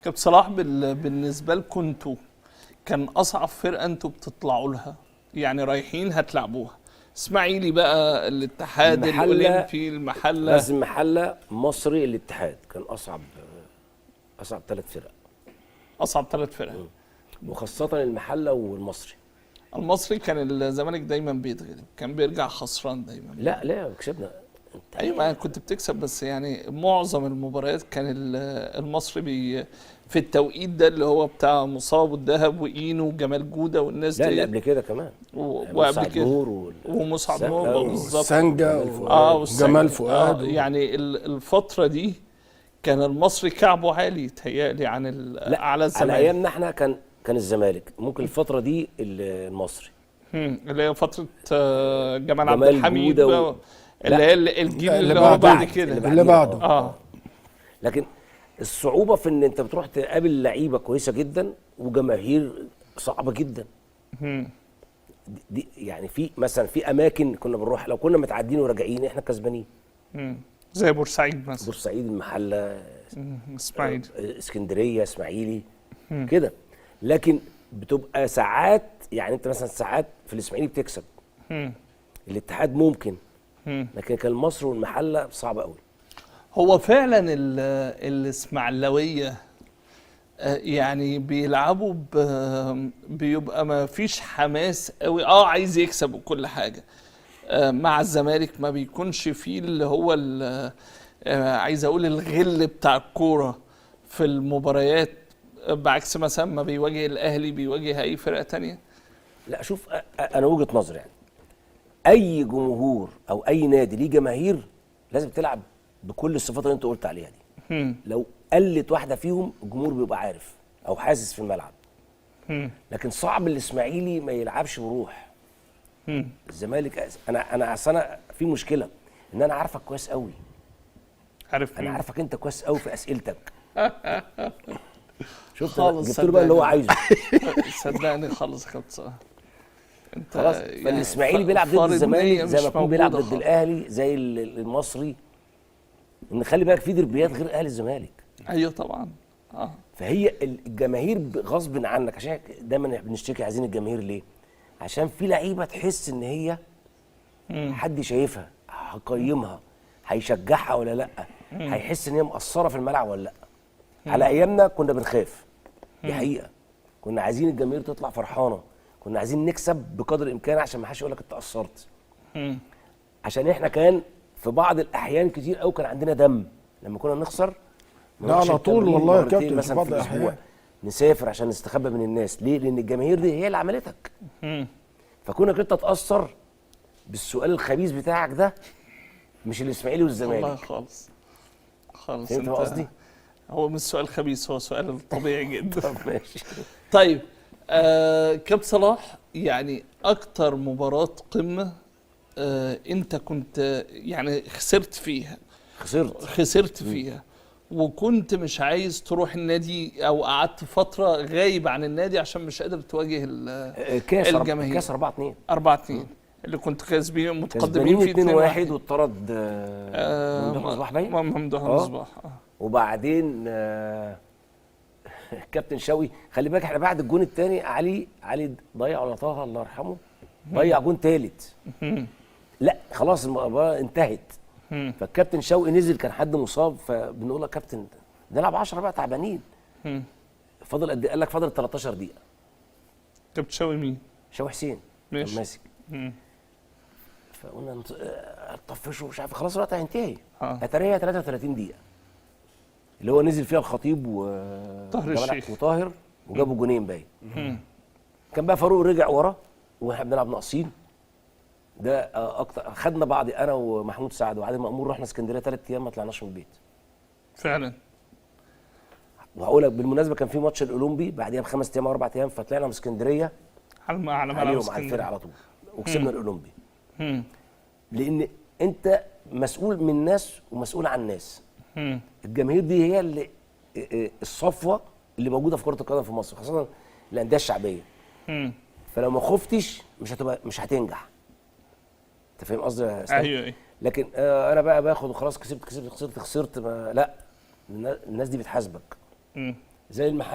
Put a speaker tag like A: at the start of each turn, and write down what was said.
A: كابتن صلاح، بالنسبة لكم انتوا كان اصعب فرقه انتوا بتطلعوا لها، يعني رايحين هتلعبوها؟ اسماعيلي بقى، الاتحاد،
B: المحلة،
A: الاولمبي، المحلة.
B: غزل المحلة، مصري، الاتحاد، كان اصعب ثلاث فرق.
A: اصعب ثلاث فرق.
B: وخاصة المحلة والمصري.
A: المصري كان الزمالك دايما بيتغلب، كان بيرجع خسران دايما.
B: لا لا، كسبنا. انت
A: ايوه، ما كنت بتكسب، بس يعني معظم المباريات كان المصري في التوقيت ده اللي هو بتاع مصاب الذهب واينو وجمال جوده والناس
B: لا،
A: دي.
B: اللي قبل كده كمان.
A: وقبل
B: مسعد
A: كده
B: نور
A: ومسعد نور، بالظبط.
C: والسانجا
B: جمال فؤاد.
A: والسنجة.
C: وجمال فؤاد
A: يعني الفترة دي كان المصري كعبه عالي يتهيألي عن
B: لا،
A: على
B: على
A: الزمالك.
B: ايامنا احنا كان الزمالك ممكن الفترة دي المصري.
A: اللي هي فترة جمال عبد
B: جمال
A: الحميد
B: جودة
A: بقى، اللي
B: لا.
A: هي الجيل
C: لا،
A: اللي
C: اللي
A: هو
C: بعده.
A: بعد كده.
B: اللي
C: اللي بعده.
B: لكن الصعوبة في ان انت بتروح تقابل لعيبة كويسة جدا وجماهير صعبة جدا. دي يعني في مثلا في اماكن كنا بنروح لو كنا متعدين وراجعين احنا كسبانين.
A: زي بورسعيد مثلا.
B: بورسعيد، المحلة،
A: اسماعيلي،
B: اسكندرية، اسماعيلي كده. لكن بتبقى ساعات، يعني انت مثلا ساعات في الاسماعيلي بتكسب، الاتحاد ممكن، لكن كان مصر والمحله صعبة قوي.
A: هو فعلا الاسماعيلاويه يعني بيلعبوا بيبقى ما فيش حماس قوي، عايز يكسب وكل حاجة. مع الزمالك ما بيكونش فيه اللي هو عايز اقول الغل بتاع الكورة في المباريات، بعكس مثلا ما بيواجه الاهلي، بيواجه اي فرقه تانية.
B: لا شوف، انا وجهه نظري يعني اي جمهور او اي نادي ليه جماهير لازم تلعب بكل الصفات اللي انت قلت عليها دي. لو قلت واحدة فيهم الجمهور بيبقى عارف او حاسس في الملعب. لكن صعب الاسماعيلي ما يلعبش بروح. الزمالك انا اصل انا في مشكلة ان انا عارفك كويس قوي.
A: عارف
B: انا
A: مين؟
B: عارفك انت كويس قوي في اسئلتك. شفت
A: خالص،
B: جبت له بقى اللي هو
A: صدقني.
B: عايزه.
A: صدقني خالص يا كابتن صلاح. انت
B: خلاص،
A: يعني
B: فالاسماعيلي بيلعب ضد
A: فرض
B: الزمالك
A: نية
B: زي ما
A: مش
B: يكون بيلعب
A: موجودة
B: ضد
A: خالص.
B: الاهلي زي المصري. ان خلي بالك في دربيات غير اهلي الزمالك.
A: ايوه طبعا.
B: فهي الجماهير غصب عنك، عشان دايما احنا بنشتكي عايزين الجماهير ليه؟ عشان في لعيبة تحس ان هي حد شايفها، هقيمها، هيشجعها ولا لا، هيحس ان هي مقصرة في الملعب ولا لا. على ايامنا كنا بنخاف، دي حقيقة. كنا عايزين الجماهير تطلع فرحانة، كنا عايزين نكسب بقدر الامكان عشان ما حدش يقول لك انت قصرت. عشان احنا كان في بعض الاحيان كتير قوي كان عندنا دم لما كنا نخسر ما
C: لا،
B: نروحش
C: على طول
B: التمرين
C: والله يا
B: مرتين
C: كابتن، في
B: مثلا
C: بعض
B: في الأسبوع.
C: الأحيان.
B: نسافر عشان نستخبى من الناس. ليه؟ لان الجماهير دي هي اللي عملتك. فكونك انت تتاثر بالسؤال الخبيث بتاعك ده مش الاسماعيلي والزمالك.
A: والله خالص خالص.
B: فهمت
A: انت
B: قصدي؟
A: هو مش سؤال خبيث، هو سؤال طبيعي جدا.
B: طب ماشي.
A: طيب كابتن صلاح، يعني اكتر مباراة قمة انت كنت يعني خسرت فيها؟ خسرت فيها وكنت مش عايز تروح النادي، او قعدت فترة غايب عن النادي عشان مش قادر تواجه
B: كاس
A: الجماهير.
B: كاس 4-2.
A: 4-2 اللي كنت كاسبين متقدمين
B: كسبانين
A: فيه
B: 2-1
A: 2-1
B: واتطرد ممدوح مصباح باين.
A: ممدوح مصباح.
B: وبعدين كابتن شوقي، خلي بالك احنا بعد الجون الثاني علي ضيع ولا طه الله يرحمه ضيع جون ثالث. لا خلاص المباراة انتهت. فالكابتن شوقي نزل، كان حد مصاب، فبنقول له يا كابتن نلعب 10 بقى تعبانين. فاضل قد ايه؟ قال لك فاضل 13 دقيقة.
A: كابتن شوقي مين؟
B: شوقي حسين كان
A: ماشي.
B: ماسك. فقلنا طفشوا مش عارف، خلاص الوقت هينتهي. اتاريها 33 دقيقة اللي هو نزل فيها الخطيب و
A: طاهر
B: جمال
A: الشيخ.
B: وطاهر وجابوا جونين باين. كان بقى فاروق رجع ورا واحنا بنلعب ناقصين. ده اكتر خدنا بعض انا ومحمود سعد وعادل مأمور، رحنا اسكندرية 3 ايام ما طلعناش من البيت.
A: فعلا.
B: وهقول لك بالمناسبة كان في ماتش الاولمبي بعديها ب5 ايام او 4 ايام، فطلعنا من اسكندرية
A: على ملعب
B: عليهم على
A: اسكندرية
B: الفرقة على طول وكسبنا الاولمبي. لان انت مسؤول من ناس ومسؤول عن ناس. الجماهير دي هي اللي الصفوة اللي موجودة في كره القدم في مصر، خاصة الاندية الشعبية. فلو ما خفتش مش هتنجح. انت فاهم قصدي يا اسلام؟
A: ايوه.
B: لكن انا بقى باخد وخلاص، كسبت كسبت خسرت خسرت، ما لا، الناس دي بتحاسبك. زي المحل.